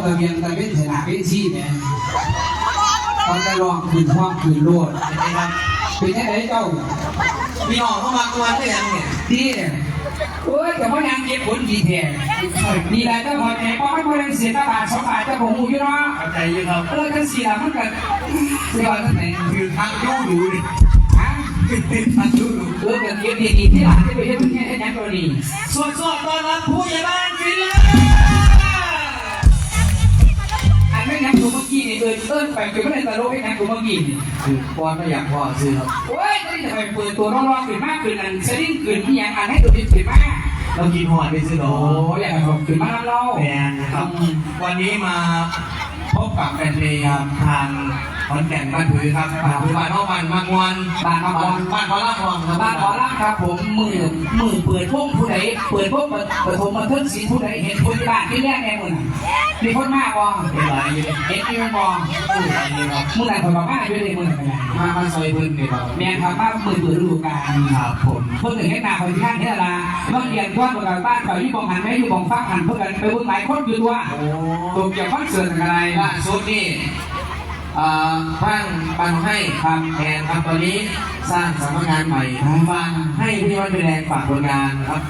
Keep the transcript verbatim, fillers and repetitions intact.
ตะเวียงตะเวนไถนาเวทีแหม เขาจะร้องขึ้นห้องขึ้นโลดนะครับ เป็นจังไดเจ้า พี่น้องเขามากวนได้ยังเนี่ย ดีเนี่ย โอ้ย แต่ว่ายางเก็บผลดีแท้ นี่แหละเจ้าพอใจ เพราะมันบ่ได้เสียตาบาทสองบาท เจ้าของหมู่อยู่เนาะ เข้าใจอยู่ครับ เออ จังสี่ล่ะ มันก็ สิว่าจังไหน คือทางดูดูนี่ ฮะ ทางดูดู เออ ก็เก็บดีๆ ที่หลังที่ไปเฮ็ดบุญเนี่ย เฮ็ดหยังตัวนี้ สวดสอบต้อนรับผู้ใหญ่บ้านฟินแลนด์ อันนั้นยังตัวเมื่อกี้นี่ เอิ้น เอิ้นไป คือบ่ได้ตลก เฮ็ดหยังตัวเมื่อกี้นี่ คือป้อนไม่อยากพอซื้อครับ โอ้ย นี่จะไปเปิดตัวร้อนๆ ขึ้นมา ขึ้นอันสลิงขึ้นอีหยัง อันให้ตัวนี้ขึ้นมา เรากินหอดไปซื้อหรอ โอ้ย อยากให้เขาขึ้นมาเล่า แม่นครับ อืม วันนี้มาพบกับแฟนเพลงครับ ทางขอนแก่นบ้านผือครับ บ้านผือ บ้านนอกบ้านมากมวน บ้านนอกบ้าน บ้านหมอลำครับ บ้านหมอลำครับผม มือ มือเปิดวงผู้ใด เปิดวงปฐมบันเทิงศิลป์ผู้ใด เห็นคนบ้านที่แรกแน่หมดน่ะ มีคนมาบ่ เป็นหลายอยู่ เห็นมีคนบ่ เป็นหลายอยู่ครับ มื้อนั้นข้อยก็มาอยู่เด้ มื้อนั้นก็ได้ มา มาซอยเพิ่นนี่บ่ แม่นครับ มามื้อเปิดฤดูกาล ครับผม เพิ่นก็เห็นหน้าข้อยที่นั่นนี่ล่ะ บางเดือนก่อนข้อยก็บ้านข้อยอยู่หม่องหั้นแหม อยู่หม่องฟังหั้น เพิ่นก็ไปเบิ่งหลายคนอยู่ตัว โอ้ ตกจากคอนเสิร์ตก็ได้ ล่าสุดนี่ เอ่อ ทางบ้านให้ครับ แอนครับ ตอนนี้สร้างสำนักงานใหม่ อ่า ฝากให้พี่วัดเป็นแรงฝากผลงานครับ